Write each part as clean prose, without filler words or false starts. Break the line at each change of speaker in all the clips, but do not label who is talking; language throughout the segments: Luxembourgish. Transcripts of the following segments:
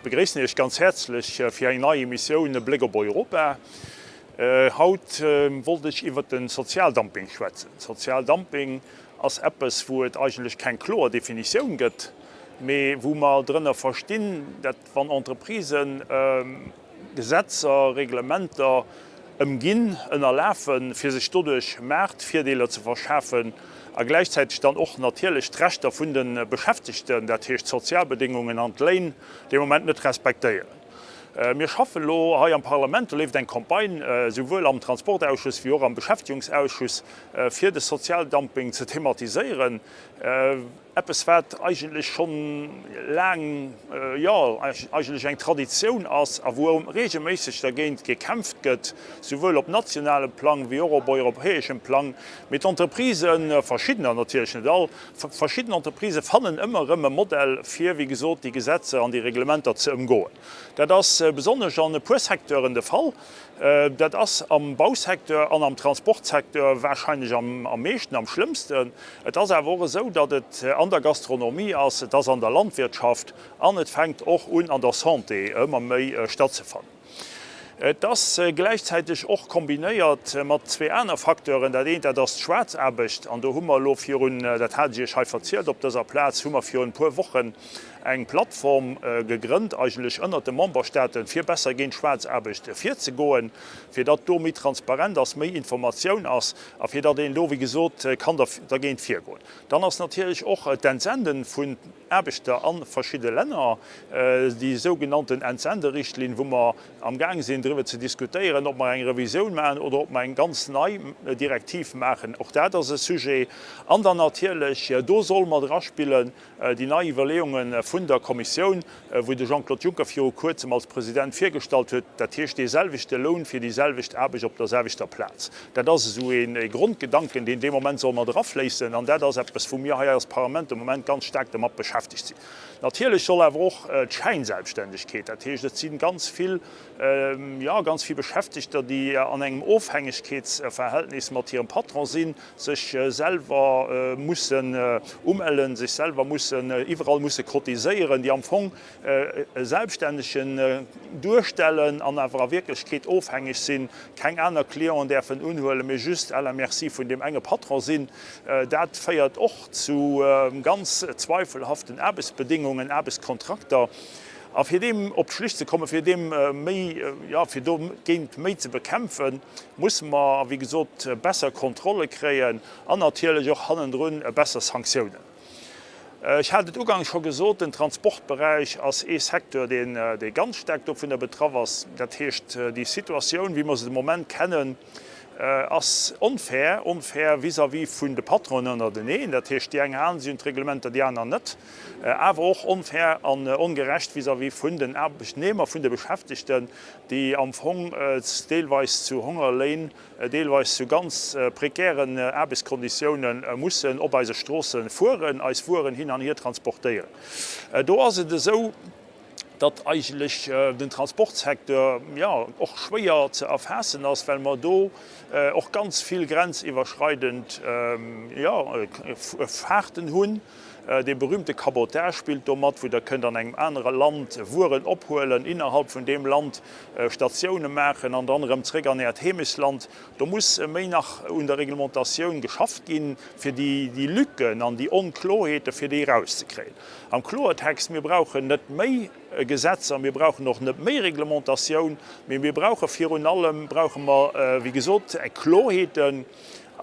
begréissen Iech ganz häerzlech fir eng nei Emissioun Bléck op Europa. Haut wollt ech iwwert de Sozialdumping schwätzen. Sozialdumping ass eppes, wou et eigentlech keng kloer Definitioun gëtt, mee wou mer drënner verstinn, dat wann Entreprisen Gesetzer, Reglementer ëmginn, ënnerlafen, fir sech doduerch Maartvirdeeler ze verschafen a gläichzäiteg dann och natierlech d'Rechter vun de Beschäftegten, dat heescht d'Sozialbedéngungen an d'Léin, dee Moment net respektéieren. Mir schaffen elo hei am Parlament, do leeft eng Campagne, souwuel am Transportausschuss wéi och am Beschäftigungsausschuss, fir de Sozialdumping ze thematiséieren. Eppes wat eigentlech schonn laang, jo eigentlech eng Traditioun ass a wou regelméisseg dergéint gekämpft gëtt, souwuel op nationalem Plang wéi och op europäeschem Plang. Mee d'Entreprisen, verschiddener natierlech, net all, verschidden Entreprisë fannen ëmmer erëm e Modell fir, wéi gesot, déi Gesetzer an déi Reglementer ze ëmgoen. Dat ass besonnesch an e puer Secteuren de Fall. Dat ass am Bausecteur an am Transportsecteur warscheinlech am meeschten, am schlëmmsten. Et ass awer och esou, datt et an der Gastronomie ass, et ass an der Landwirtschaft an et fänkt och un an der Santé ëmmer méi stattzefannen. Et ass gläichzäiteg och kombinéiert mat zwee aner Facteuren. Dat eent, dat ass d'Schwaarzaarbecht. An do hu mer elo virun, dat hat ech Iech hei verzielt op dëser Plaz, hu mer virun e puer Wochen eng Plattform gegrënnt, eigentlech ënnert de Memberstaaten, fir besser géint Schwaarzaarbecht virzegoen, fir datt do méi transparent ass, méi Informatioun ass a fir datt een do, wéi gesot, kann dergéint virgoen. Dann ass natierlech och d'Entsende vun Aarbechter a verschidde Länner, déi sougenannten Entsenderichtlinn, wou mer amgaang sinn driwwer ze diskutéieren, ob mer eng Revisioun maachen oder ob mer eng ganz nei Direktiv maachen. Och dat ass e Sujet. An dann natierlech, do soll mat eraspillen, Déi nei Iwwerleeunge vun der Kommissioun, wou de Jean-Claude Juncker viru kuerzem als President virgestallt huet, dat heescht dee selwechte Loun fir déi selwecht Aarbecht op der selwechter Plaz, dat ass esou ee Grondgedanken, deen dee Moment soll mat erafléissen. An dat ass eppes, wou mir hei als Parlament de Moment ganz staark domat beschäftegt sinn. Natierlech soll awer och d'Schäinselbstständegkeet, dat heescht et si ganz vill, jo, ganz vill Beschäftegter, déi an engem Ofhängegkeetsverhältnis mat hirem Patron sinn, sech selwer mussen umellen, sech selwer mussen iwwerall musse cotiséieren, déi am Fong e Selbststännegen duerstellen an awer a Wierklechkeet ofhängeg sinn, keng aner Clienten däerfen unhuelen, mee just à la merci vun deem enge Patron sinn. Dat féiert och zu ganz zweifelhaften Aarbechtsbedingungen, Aarbechtskontrakter. A fir deem op d'Schlich ze kommen, fir deem méi, jo, fir dogéint méi ze bekämpfen, musse mer, wéi gesot, besser Kontrolle kréien an natierlech och hannendrun besser Sanktiounen. Ech hat et ugangs scho gesot, den Transportberäich ass ee Secteur, deen, dee ganz staark dovunner betraff ass. Dat heescht, déi Situatioun, wéi mer se de Moment kennen, ass onfair, onfair vis-à-vis vun de Patronen ënnerteneen, dat heescht, déi eng halen sech un d'Reglementer, déi aner net, awer och onfair an ongerecht vis-à-vis vun den Aarbechtnehmer, vun de Beschäftegten, déi am Fong deelweis zu Hongerléin, deelweis zu ganz prekären Aarbechtskonditioune mussen op eise Stroosse fueren, eis Wueren hin an hier transportéieren. Do ass et esou, datt eigentlech den Transportsecteur, jo, och schwéier ze erfaassen ass, well mer do och ganz vill grenziwwerschreidend, jo, Fahrten hunn. Dee berühmte Cabotage spillt do mat, wou Der kënnt an engem anere Land Wueren ophuelen, innerhalb vun deem Land Statioune maachen an dann erëm zréck an Äert Heemechtsland. Do muss méi nach un der Reglementatioun geschafft ginn, fir déi Lücken an déi Onkloheete fir déi erauszekréien. Am Kloertext, Mir brauchen net méi Gesetzer, mir brauchen och net méi Reglementatioun, mee mir brauche virun allem brauche mer, wéi gesot, Kloheeten.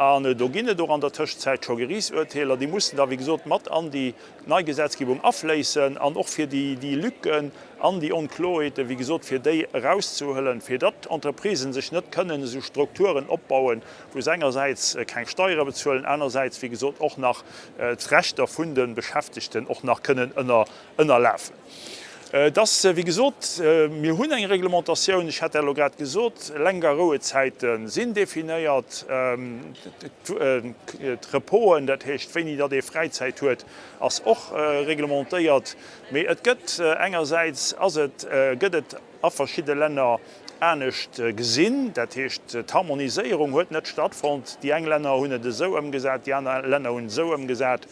An do ginn et och an der Tëschenzäit scho Geriichtsurteeler, déi mussen da, wéi gesot, mat an déi nei Gesetzgebung afléissen an och fir déi Lücken an déi Onkloheeten, wéi gesot, fir déi erauszehuelen, fir datt Entreprisen sech net kënnen esou Strukturen opbauen, wou se engersäits keng Steiere bezuelen, anersäits, wéi gesot, och nach d'Rechter vun de Beschäftegten och nach kënnen ënnerlafen. Et ass, wéi gesot, mir hunn eng Reglementatioun, ech hat dat elo grad gesot, Lenk a Rouezäite sinn definéiert, d'Reposen, dat heescht wéini datt ee Fräizäit huet, ass och reglementéiert. Mee et gëtt engersäits ass et, gëtt et a verschidde Länner anescht gesinn. Dat heescht, d'Harmoniséierung huet net stattfonnt. Déi eng Länner hunn et esou ëmgesat, déi aner Länner hunn et esou ëmgesat.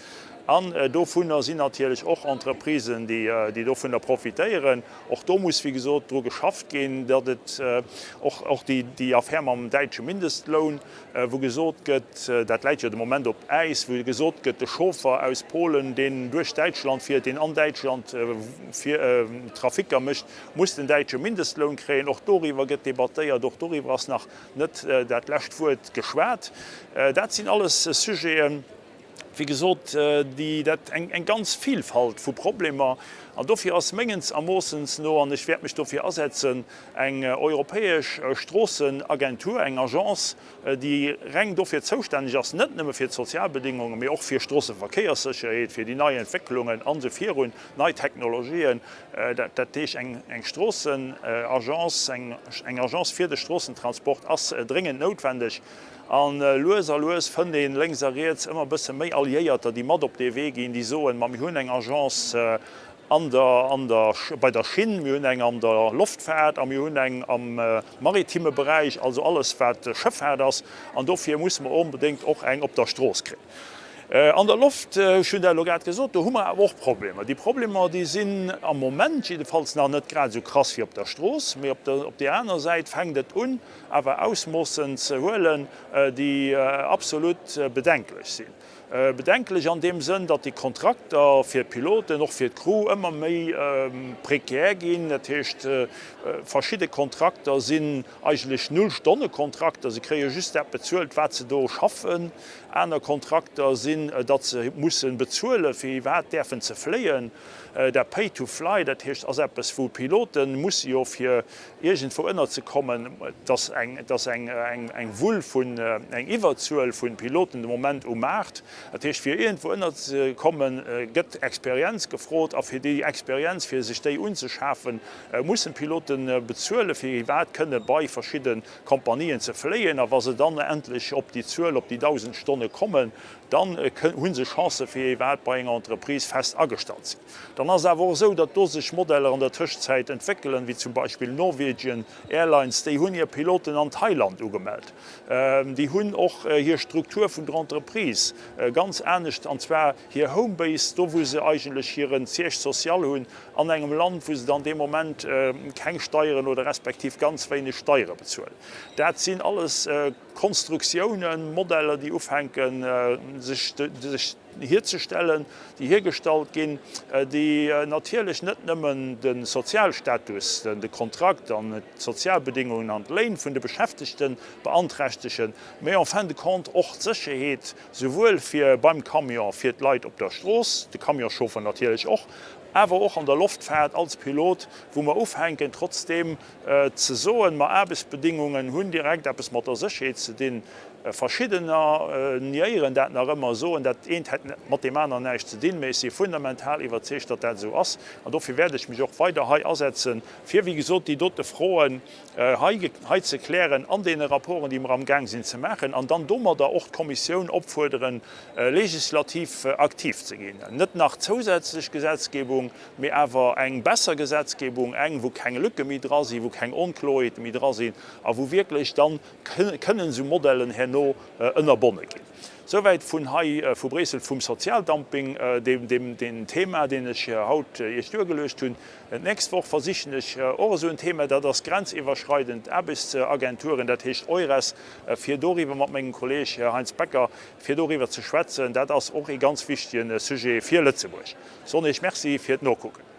An dovunner sinn natierlech och Entreprisen, déi dovunner profitéieren. Och do muss, wéi gesot, dru geschafft ginn, datt et och, och déi Affär mam däitsche Mindestloun, wou gesot gëtt, dat läit jo de Moment op Äis, wou gesot gëtt, de Chauffer aus Polen, deen duerch Däitschland fiert, deen an Däitschland Traficker mécht, muss den däitsche Mindestloun kréien. Och doriwwer gëtt debattéiert, och doriwwer ass nach net dat lescht Wuert geschwat. Dat sinn alles Sujeten, wéi gesot, déi dat eng ganz Vielfalt vu Problemer. An dofir ass mengens Ermoossens no, an ech wäert mech dofir asetzen, eng europäesch Stroossenagentur, eng Agence, déi reng dofir zoustänneg ass, net nëmme fir d'Sozialbedingungen, mee och fir Stroosseverkéierssécherheet, fir déi nei Entwécklungen an esou virun, nei Technologien, dat heescht eng Stroossenagence, eng Agence fir de Stroossentransport ass dréngend noutwendeg. A lues a lues fënnt een lénks a riets ëmmer e bësse méi Alliéierter, déi mat op dee Wee ginn, déi soen, ma mir hunn eng Agence an der, an der, bei der Schinn, mir hunn eng an der Loftfaart a mir hunn eng am maritime Beräich, also alles wat Schëffaart ass, an dofir musse mer onbedéngt och eng op der Strooss kréien. An der Loft, ech hunn dat elo grad gesot, do hu mer awer och Problemer. Déi Problemer, déi sinn am Moment jiddefalls nach net grad esou krass wéi op der Strooss, mee op der, op där aner Säit fänkt et un, awer Ausmoossen ze huelen, déi absolut bedenklech sinn. Bedenklech an deem Sënn, datt déi Kontrakter fir d'Piloten, och fir d'Crew ëmmer méi prekär ginn. Dat heescht, verschidde Kontrakter sinn eigentlech Null-Stonne-Kontrakter, se kréie just dat bezuelt, wat se do schaffen. Aner Kontrakter sinn, datt se musse bezuelen, fir iwwerhaapt däerfen ze fléien. Dat Pay to fly, dat heescht, ass eppes, wou d'Pilote musse jo fir iergendwou ënnerzekommen, et ass eng, et ass eng, eng, eng Wull vun, eng Iwwerzuel vu Piloten de Moment um Maart. Dat heescht, fir iergendwou ënnerzekommen, gëtt Experienz gefrot a fir déi Experienz, fir sech déi unzeschafen, mussen d'Pilote bezuelen, fir iwwerhaapt kënne bei verschidde Kompanien ze fléien. A wa se dann endlech op déi Zuel, op déi 1.000 Stonne kommen, dann hu se Chancë fir iwwerhaapt bei enger Entreprise fest agestallt ze sinn. Dann ass et awer och esou, datt do sech Modeller an der Tëschzäit entwéckelen, wéi zum Beispill Norwegian Airlines, déi hunn hir Piloten an Thailand ugemellt. Déi hunn och hir Struktur vun der Entreprise ganz anescht, an zwar hir Homebase, do wou se eigentlech hire Siège social hunn, an engem Land, wou se dann dee Moment keng Steieren oder respektiv ganz wéineg Steiere bezuelen. Dat sinn alles Konstruktiounen, Modeller, déi ufänken sech hierzestellen, déi hiergestallt ginn, déi natierlech net nëmmen de Sozialstatus, de Kontrakt an d'Sozialbedingungen an d'Léin vun de Beschäftegte beanträchtegen, mä en fin de compte och d'Sécherheet, souwuel fir beim Camion fir d'Leit op der Strooss, de Camionschauffer natierlech och, awer och an der Loftfaart als Pilot, wou mer ufänken trotzdeem ze soen, ma Aarbechtsbedingungen hunn direkt eppes mat der Sécherheet ze dinn. Verschiddener niéieren dat nach ëmmer, soen, dat eent hätt mat deem aneren näischt ze dinn, mä ech si fundamental iwwerzeegt, datt dat esou ass. An dofir wäert ech mech och weider hei asetzen, fir, wéi gesot, déi dote Froen hei hei ze klären an deene Rapporten, déi mer amgaang sinn ze maachen, an dann domadder och d'Kommissioun opfuerderen, legislativ aktiv ze ginn. Net nach zousätzlech Gesetzgebung, mee awer eng besser Gesetzgebung, eng, wou keng Lücke méi dra sinn, wou keng Onkloerheete méi dra sinn a wou wierklech dann kënnen esou Modellen herno ënnerbonne ginn. Souwäit vun hei vu Bréissel vum Sozialdumping, deem Thema, deen ech haut Iech duergeluecht hunn. D'nächst Woch versichen ech och esou en Thema, dat ass grenziwwerschreidend Aarbechtsagenturen, dat heescht EURES, fir doriwwer mat mengem Kolleeg Heinz Becker, fir doriwwer ze schwätzen. Dat ass och ee ganz wichtige Sujet fir Lëtzebuerg. Soen Iech Merci fir d'Nokucken.